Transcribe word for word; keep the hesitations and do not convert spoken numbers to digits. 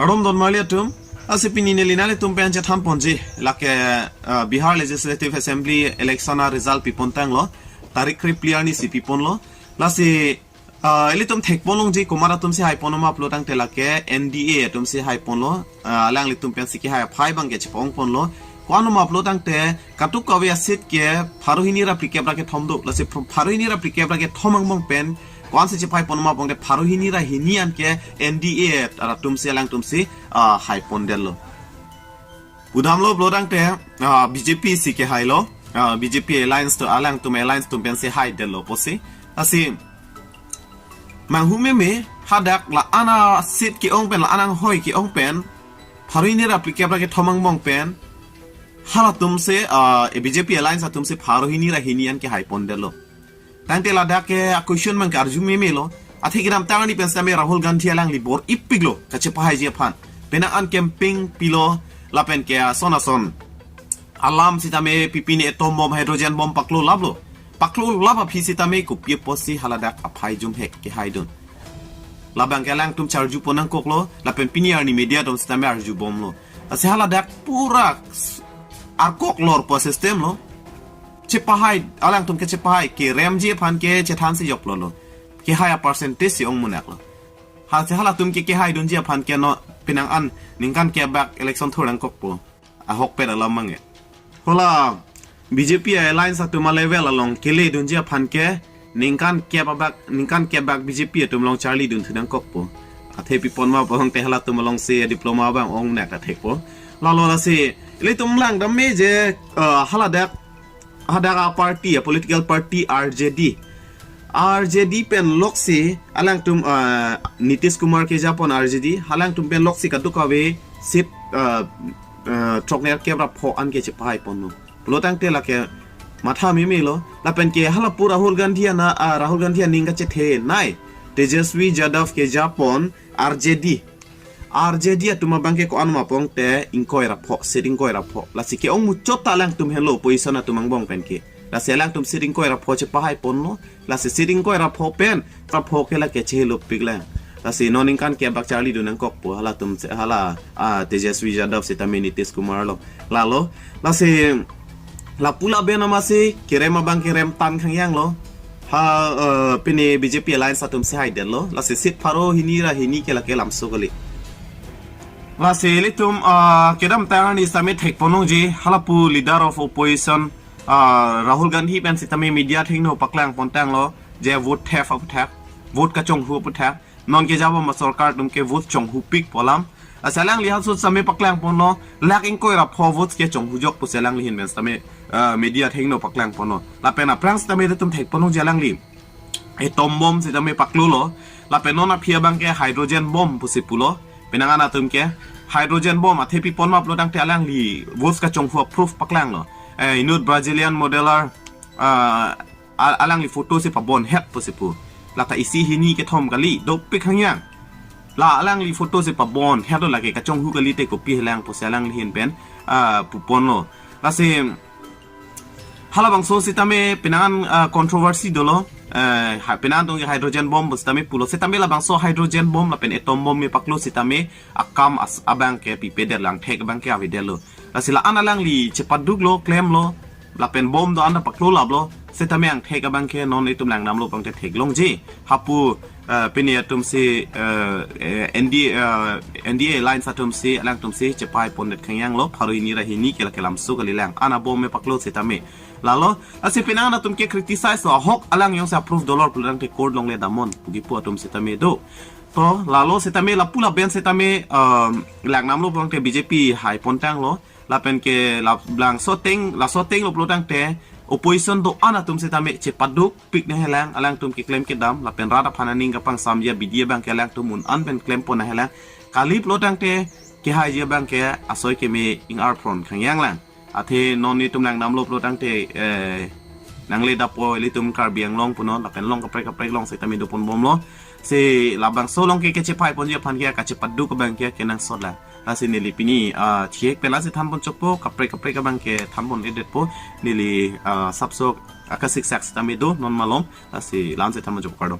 Kardom don marli atum, lasi pini neli nanglitum pen chethan ponji, lake, ah, Bihar Legislative Assembly election a-result pipon tanglo, tarik krepli arni si piponlo, lasi, ah, ilitum thekpon longji komat atum si haipon ma pulo tangte lake N D A atum si haiponlo, ah, alanglitum pensi kehai aphai abangke chepa-ong ponlo, ko-an ma pulo tangte kadokave a-seat ke pharo hini ra phlikep ra kethom do, lasi ph-, pharo hini ra phlikep ra kethom angbong pen ko-ansi chepahaipon ma pulo tangte pharo hini ra hini an ke N D A atum si alangtum si, ah, haipondetlo. Pudamlo pulo tangte, ah, B J P si kehailo, ah, B J P alliance atum, alangtum alliance atum pensi haidetlo pusi. Lasi manghu meme hadak la-an a-seat ke-ong pen, la-an anghoi ke-ong pen, pharo hini ra phlikep ra kethom angbong pen, halatum si, ah, B J P alliance atum si pharo hini ra hini an kehaipondetlo. Tangte ladak ke a-question abangke arju memelo. Athe kedamtang arni pen sitame Rahul Gandhi alangli bor-ipiklo kachepahaiji aphan. Penang an campaign pilo lapen ke ason ason alam sitame pipine atom bomb, hydrogen bomb paklolaplo. Paklolap aphi sitame kopi apotsi haladak aphai jumhek kehaidun. Labangke alangtum charjupon nangkoklo, lapen pini arni media atum sitame arjubomlo. Lasi haladak pura s-, arkok lorpo system lo. Chepahai, alangtum ke chepahai, keremji aphan ke chethansi joklolo. Kehai a-percentage si ong munaklo. Lasi halatum ke kehaidunji aphan ke non penang an ningkan kep bak election thur nangkokpo. Ahokpet alam abangke. Hala B J P alliance atum a-level along keledunji aphan ke ningkan kep abak, ningkan kep bak B J P atum along charlidun thu nangkokpo. Athe pipon ma pulo tangte halatum alongsi diploma abang ong nak ta thekpo. Lalo lasi ilitum langdam meji, eh, haladak, hadak a-party, a-political party R J D. R J D pen loksi alangtum, eh, Nitish Kumar kejapon R J D, halangtum pen loksi kadokave seat, eh, eh, throknerkep ra pho an ke chepahaiponlo. Pulo tangte lake matha memelo, lapen ke halapu Rahul Gandhi ana, ah, Rahul Gandhi aning kachethenei Tejaswi Yadav kejapon R J D. R J D atum abangke ko-an ma pulo tangte ingkoi ra pho, seat ingkoi ra pho. Lasi ke-ong muchot ta alangtum henlo opposition atum angbong pen ke. Lasi alangtum seat ingkoi ra pho chepahaiponlo. Lasi seat ingkoi ra pho pen, ra pho ke lake chehelopiklang. Lasi non ningkan kep bak charlidun nangkokpo, halatum si, hala, ah, Tejaswi Yadav sitame Nitish Kumar lo. Lalo, lasi lapu laben amatsi kerem abangke remtan khangyanglo. Ha, eh, pini B J P alliance atum si haidetlo. Lasi seat pharo hini ra hini ke lake lamso kali. Lasi ilitum, ah, kedamtang arni sitame thekpon longji, halapu leader of opposition, ah, Rahul Gandhi pen sitame media athengno paklangpon tanglo, je vote theft aputhak, vote kachonghu aputhak, non kejabom asorkar atum ke vote chonghupikpo alam. Lasi alangli halaso sitame paklangponlo, lakh ingkoi ra pho votes ke chonghujok pusi alangli ahin pen sitame, ah, media athengno paklangponlo. Lapen aphrang sitame ilitum thekpon longji alangli atom bomb sitame paklolo. Lapen non aphi abangke hydrogen bomb pusi pulo. Penang an atum ke hydrogen bomb athe pipon ma pulo tangte alangli votes kachonghu a-proof paklanglo. Eh, inut Brazilian modeler, ah, a-, alangli photo si pabonhet pusi pu. Lata isi hini kethom kali, dopik khangyang. La alangli photo si pabonhetlo, lake kachonghu kalite kopi helang pusi alangli ahin pen, ah, puponlo. Lasi halabangso sitame penang an, ah, controversy dolo. Eh, ha, penang an atum ke hydrogen bomb pu sitame pulo. Sitame labangso hydrogen bomb lapen atom bomb me paklo sitame akam as-, abangke pipedet, langthek abangke avedetlo. Lasi la-an alangli chepaduklo, klemlo, lapen bomb do-an ta paklolaplo. Sitame angthek abangke non itum langdamlo abangke theklongji. Hapu, eh, pini atum si, eh, eh, N D A, eh, N D A alliance atum si, alangtum si chepahaipondet khangyanglo, pharo hini ra hini ke lake lamso kalilang. Ana bomb me paklo sitame. Lalo, lasi penang an atum ke criticize lo, ahok alang jongsi approve dolor pulo tangte court along le damnon pu kipu atum sitame do. To, lalo sitame lapu laben sitame, um, langdamlo abangke B J P haipon tanglo. Lapen ke la-, labangso ateng, laso atenglo pulo tangte opposition do-an atum sitame chepadukpik nanghelang, alangtum keklem kedam, lapen rat aphan aning kapangsamji abidi abangke alangtum un-an pen klempon nanghelang. Kali pulo tangte kehaiji abangke asoi keme ing-arphron khangyanglang. Athe non itum langdamlo pulo tangte, eh, nangledappo ilitum Karbi Anglong punon, lapen along kaprek kaprek along sitame doponbomlo. Si labangso along ke kachepahaiponji aphan ke kachepaduk abangke kenangsotlang. Lasi neli pini, ah, chihek pen lasi thanpon chokpo, kaprek kaprek abangke thanpondetpo, neli, ah, sapso akasiksak sitame do non malom, lasi la-ansi thanpon chokpo, kardom.